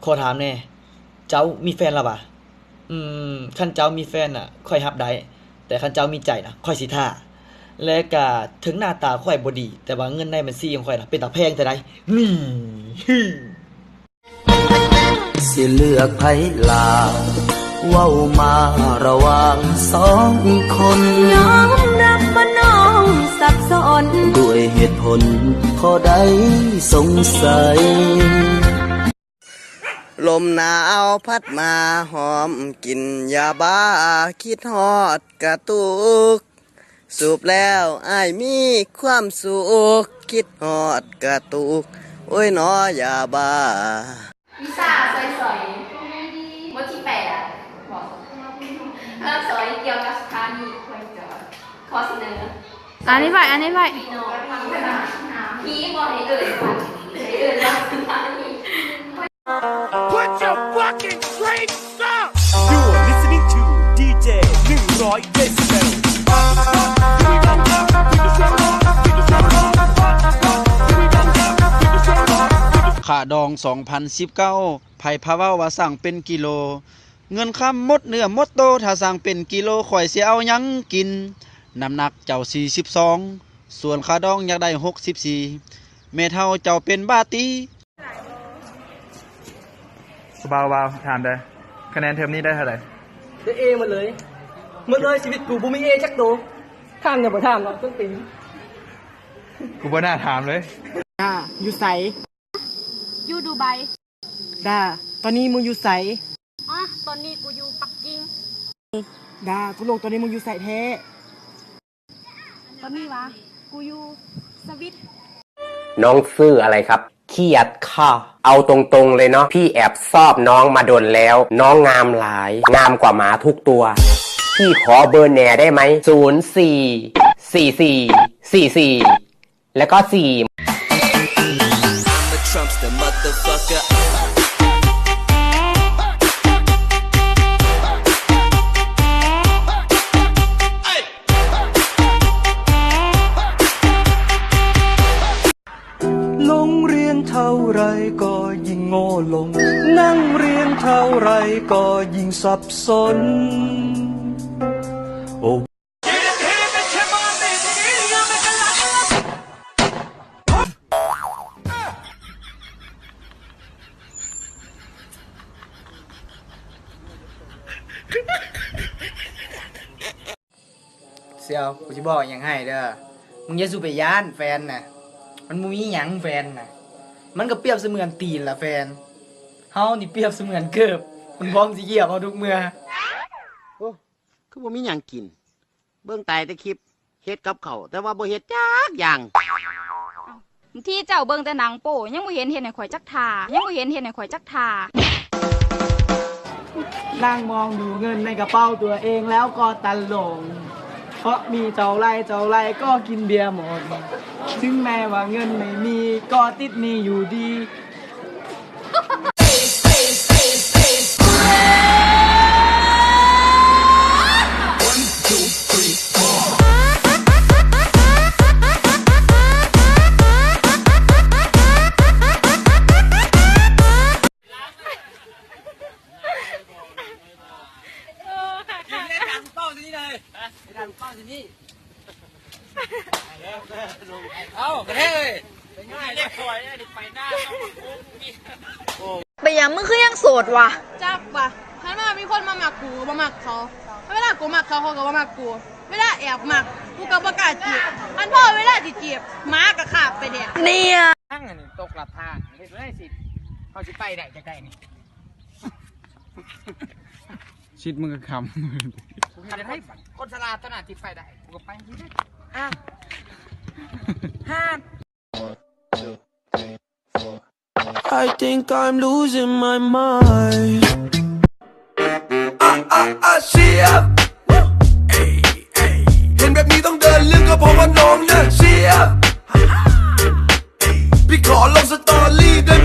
ຂໍຖາມແດ່ ເຈົ້າມີແຟນແລ້ວຫວາ? ອືມ ຄັນເຈົ້າມີແຟນນະ ຂ້ອຍຮັບໄດ້, ແຕ່ຄັນເຈົ້າມີໃຈນະ ຂ້ອຍຊິຖ້າ. ແລະກະເຖິງໜ້າຕາຂ້ອຍບໍ່ດີ, ແຕ່ວ່າເງິນໃນບັນຊີຂອງຂ້ອຍນະ ເປັນຕາແພງແທ້ໃດ໋. ນີ້ ຊິເລືອກໃຜລະ ເວົ້າມາລະຫວ່າງສອງຄົນ. ຍອມຮັບວ່ານ້ອງສັບສົນ ດ້ວຍເຫດຜົນພໍໄດ້ສົງໄສ. ລົມໜາວພັດມາຫອມກິ່ນຢາບ້າ ຄິດຮອດກະຕຸກ ສູບແລ້ວອ້າຍມີຄວາມສຸກ ຄິດຮອດກະຕຸກ ໂອ້ຍໜໍຢາບ້າ. ວິຊາສອຍໆ ບົດທີແປດ ບອກ ເລື່ອງສອຍກ່ຽວກັບສະຖານີ ຂໍສະເໜີ ອ່ານນີ້ໄວ້ ອ່ານນີ້ໄວ້ ພີ່ນ້ອງຟັງສະໜາ ມີບໍ່ໃຫ້ເອີ້ນວ່າ ໃຫ້ເອີ້ນວ່າສະຖານີ. Put your fucking drinks up! You're listening to ດີເຈ ໜຶ່ງຮ້ອຍ Decibel. ຄ່າດອງສອງພັນສິບເກົ້າ ໃຜພາເວົ້າວ່າຊ່າງເປັນກິໂລ ເງິນຄຳໝົດເນື້ອໝົດໂຕ ຖ້າຊ່າງເປັນກິໂລ ຂ້ອຍຊິເອົາຫຍັງກິນ ນ້ຳໜັກເຈົ້າສີ່ສິບສອງ ສ່ວນຄ່າດອງຢາກໄດ້ຫົກສິບສີ່ ແມ່ເຖົ້າເຈົ້າເປັນບ້າຕິ. ຜູ້ບ່າວ ບ່າວ ຖາມເດີ້ ຄະແນນເທີມນີ້ໄດ້ເທົ່າໃດ? ໄດ້ເອໝົດເລີຍ ໝົດເລີຍ ຊີວິດກູບໍ່ມີເອຈັກໂຕ ຖາມຫຍັງບໍ່ຖາມເນາະ ຕົ້ນຕີນ ກູບໍ່ໜ້າຖາມເລີຍ. ດາ ຢູ່ໃສ? ຢູ່ດູໄບ. ດາ ຕອນນີ້ມຶງຢູ່ໃສ? ອະ ຕອນນີ້ກູຢູ່ປັກກິ່ງ. ດາ ຕົກລົງຕອນນີ້ມຶງຢູ່ໃສແທ້? ຕອນນີ້ຫວາ ກູຢູ່ສະວິດ. ນ້ອງຊື່ອະໄລຄັບ? ເຄຍດຄ່ະ. ເອົາຕົງໆເລີຍເນາະ ພີ່ແອບຊອບນ້ອງມາດົນແລ້ວ ນ້ອງງາມຫຼາຍ ງາມກວ່າໝາທຸກຕົວ ພີ່ຂໍເບີແໜ່ໄດ້ໄໝ? ສູນສີ່ ສີ່ສີ່ ສີ່ສີ່ ແລ້ວກໍສີ່. ລົງຮຽນເທົ່າໃດກໍຍິ່ງໂງ່ລົງ ນັ່ງຮຽນເທົ່າໃດກໍຍິ່ງສັບສົນ ໂອ້. ສ່ຽວ ກູຊິບອກຫຍັງໃຫ້ເດີ້ ມຶງຢ່າສູ່ໄປຢ້ານແຟນນະ ມັນບໍ່ມີຫຍັງແຟນນະ ມັນກໍປຽບສະເໝືອນຕີນລະແຟນ ເຮົານີ້ປຽບສະເໝືອນເກີບ ມັນພ້ອມຊິຢຽບເຮົາທຸກເມື່ອ. ໂອ້ ຄືບໍ່ມີຫຍັງກິນ ເບິ່ງຕາຍແຕ່ຄລິບເຮັດກັບເຂົ້າ ແຕ່ວ່າບໍ່ເຮັດຈັກຢ່າງ. ບາງທີເຈົ້າເບິ່ງແຕ່ໜັງໂປ້ ຍັງບໍ່ເຫັນເຮັດໃຫ້ຂ້ອຍຈັກທ່າ ຍັງບໍ່ເຫັນເຮັດໃຫ້ຂ້ອຍຈັກທ່າ. ນັ່ງມອງດູເງິນໃນກະເປົາຕົວເອງແລ້ວກໍຕັນລົງ ເພາະມີເທົ່າໃດເທົ່າໃດກໍກິນເບຍໝົດ ເຖິງແມ້ວ່າເງິນໄມ່ມີກໍຕິດໜີ້ຢູ່ດີ. ເອົາ ກະເລີຍ ໄປຫຍັງ ມຶງຄືຍັງໂສດຫວະ? ຈັກຫວະ ຄັນວ່າມີຄົນມາມັກກູ ກູກໍບໍ່ມັກເຂົາ ເວລາກູມັກເຂົາ ເຂົາກໍບໍ່ມັກກູ ເວລາແອບມັກ ກູກໍບໍ່ກ້າຈີບ ອັນພໍເວລາຊິຈີບ ໝາກໍຄາບໄປແດກ ເນຍ. ທາງອັນນີ້ຕົກລັດທາງ ເຮັດແນວໃດຊິ ເຮົາຊິໄປໄດ້ຈັກໃດນີ້? ຊິດມຶງກໍຄຳ ຄັນໄດ້ ຄົນສະຫຼາດເທົ່ານັ້ນທີ່ໄປໄດ້ ກູກໍໄປ. ຫ້າມ I think I'm losing my mind. ອ່ະ ອ່ະ ອ່ະ ເຊຍ ເຫັນແບບນີ້ຕ້ອງເດີນເລື່ອງ ກໍເພາະວ່ານ້ອງນະເຊຍ ພີ່ຂໍລົງສະຕໍຣີໄດ້